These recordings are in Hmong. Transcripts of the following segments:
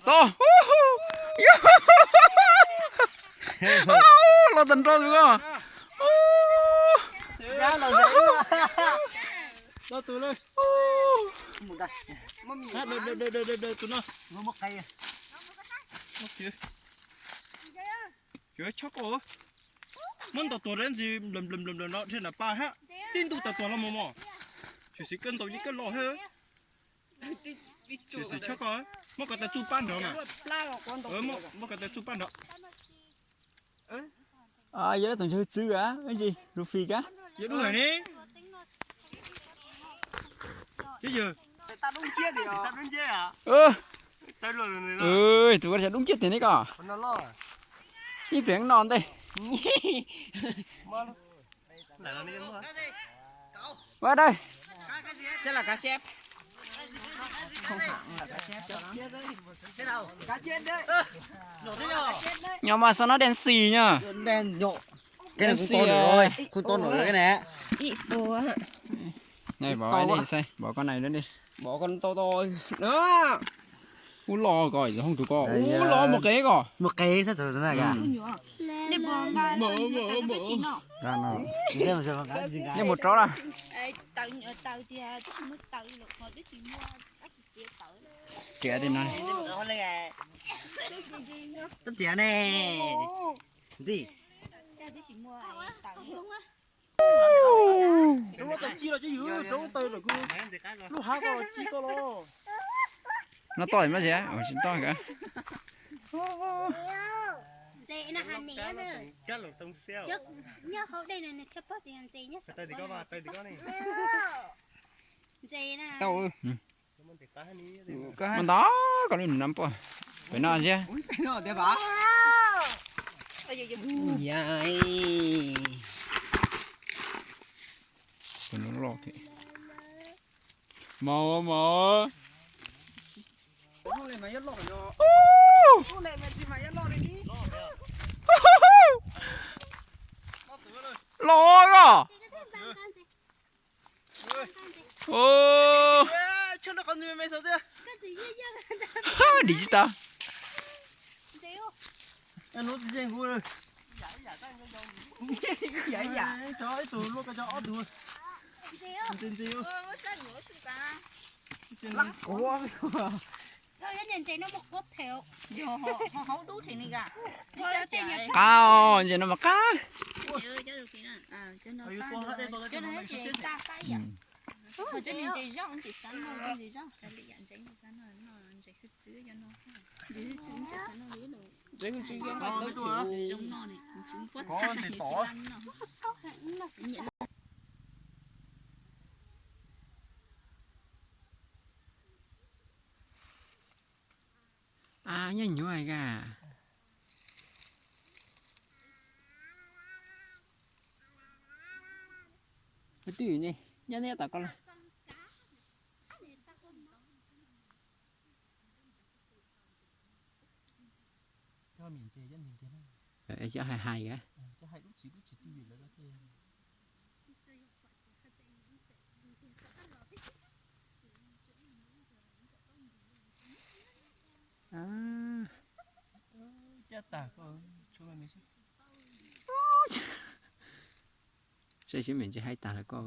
Tau. Los tag nrho tus ko. Tus no. Cuav chob koj. Muab ntaus tuag dab ntxiv nplawm nplawm nplawm nplawm no dhia nram pas hab. Tib ntuj tas tuag los mus mog. Tshwm sim koj ntaus yeej koj los hab. Tshwm sim chob koj, muab koj tais txuj pab nrov mas. Muab koj tais txuj pab nrov. Yog lab tus ntswg txwv a, ntsis lus fim ka. Yog dub heev ne. Tus ko cov dub nciab tiag ne ko. Ib pliag no ntej. Ua dawb. Nyob mas xav no đen xì nha. Đen xì. Đen xì. Pov, pov koj nais lawm di. Ub los koj, hoob tus ko. Ub los mus qev koj. Mus qev xab tus na. Nej mus rov na. Riam ti no. Tab tias ne. Ntij. Rau lub taw ci los cov yws, rau lub taw lawm kuv lub hav ko ci koj los. No toj mas tsis toj ka. Nyob hauv dej no nws thiaj paub tias ntses nyob saum. Tau. Ntau koj lub nab puas. Pem no ntsia. Pem no loj thiab. Mos mos. Los os. Dim tsis tau. Qab os, ntses no mas qab. A, nyob nyuaj ka. Twb ne, nyob neb tom ko los. Cov hais hais a. Saib seb me ntsis haib tag lawm koj.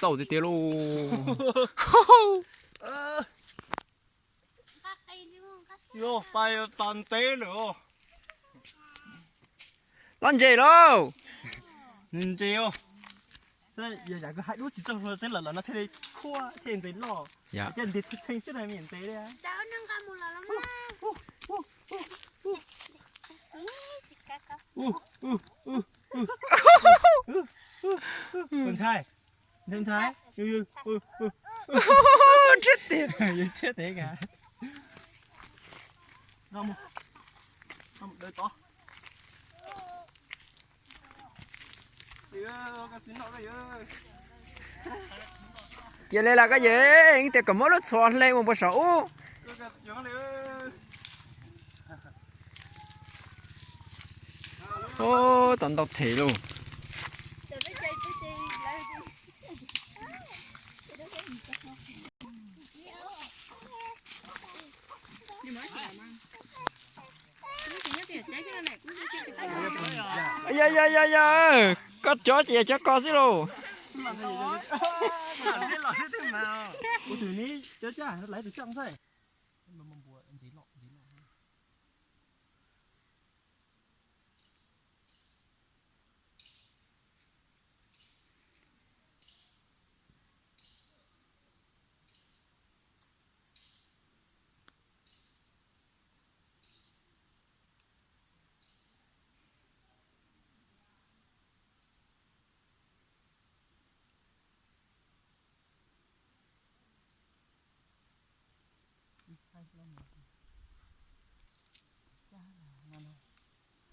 Tau tiag tiag lauj. Yog pais pas ntev lawm. Los ntses lauj. Ntses os. Yog yam koj hais dub tsis txog seb lawm los no thiaj li khuab thiaj ntses loj. Thiaj ntses tshee tshee xwb na me ntses li. Ntshai, ntshai, ntshai. tiag, yus thiab tes ka. Cia li las koj yawm, tias kom muab lub txhuv hle mus puag saum ub. Ub, tau ntau them lauj. Yog yog yog yog, koj cov ces cov koj xwb lauj.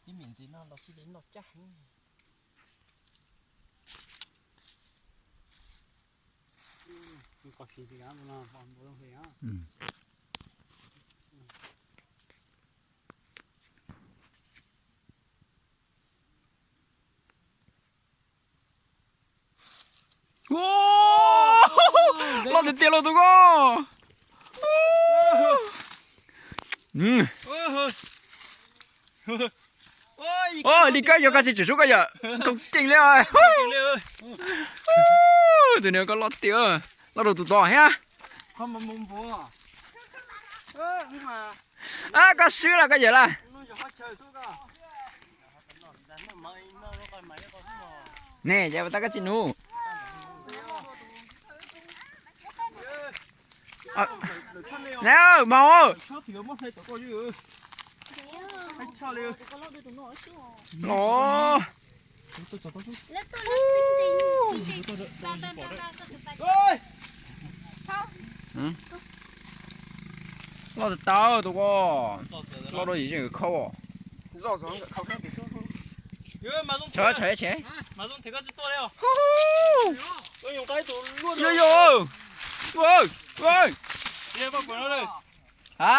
Ib me ntsis no los xij li noj caj heev. Loj tiag tiag lauj tus ko. Li koj yog koj tsis tseem sub koj yawm, koj ceev li. Tus niag koj loj tiag, loj rau tus tod thiab. Koj swb las koj yawm las. Ne, yog tab koj tsis nug. Ne, maum. Los. Loj tau tus ko. Loj rau yim zeej khau. Tsam tsam tsam. Yog yog. Ha?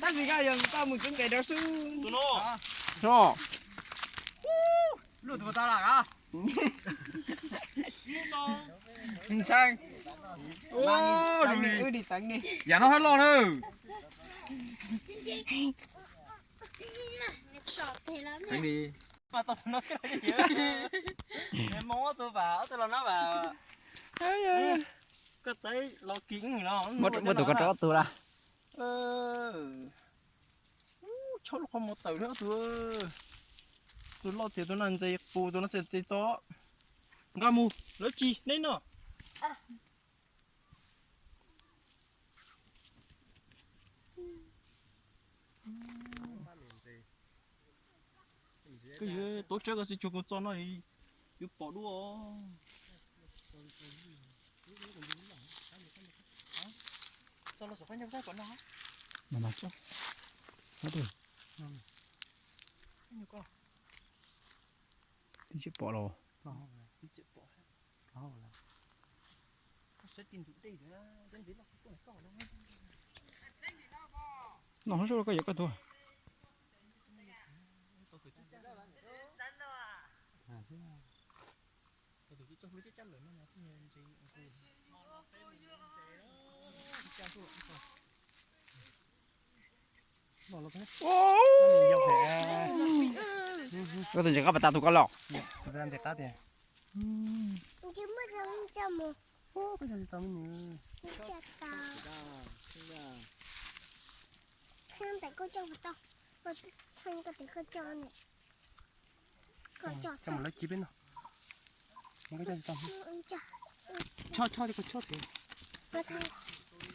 Tab sis koj yog koj mus txwv nqes rau xwb. No. Ntxhee. Wb dim txeev di. Yam no hab loj na. Txeev di. Muab tus koj rau ob tug las. Chob lub qhov muag tawm li ob tug. Tus loj tiag tus no ntse qus tus no txi txo. Nqa mus lawv tsis neb no. Koj yog tuav tsawb koj tsis cuag kuv txo no, yuav pom dua. Twb tsis pom los. No hab sub koj yuav koj tuaj. Koj tus ntses qab pas tas tus ko los.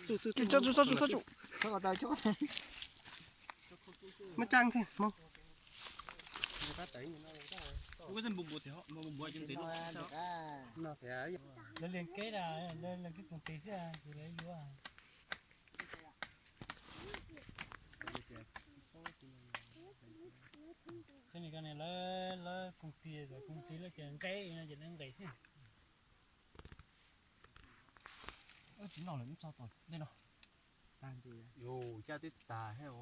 Tso tso tso tso tso. Muab tsaa xwb mog. Lawv liam kev da, lawv liam kev koom tis xwb ces lawv yuav. Tej no lawv, lawv koom tis, koom tis lawv ces nqe no ces lawv nqe xwb. Tsis noj lawm, ib tso tom ntej no. Yus caj twb tas thiab.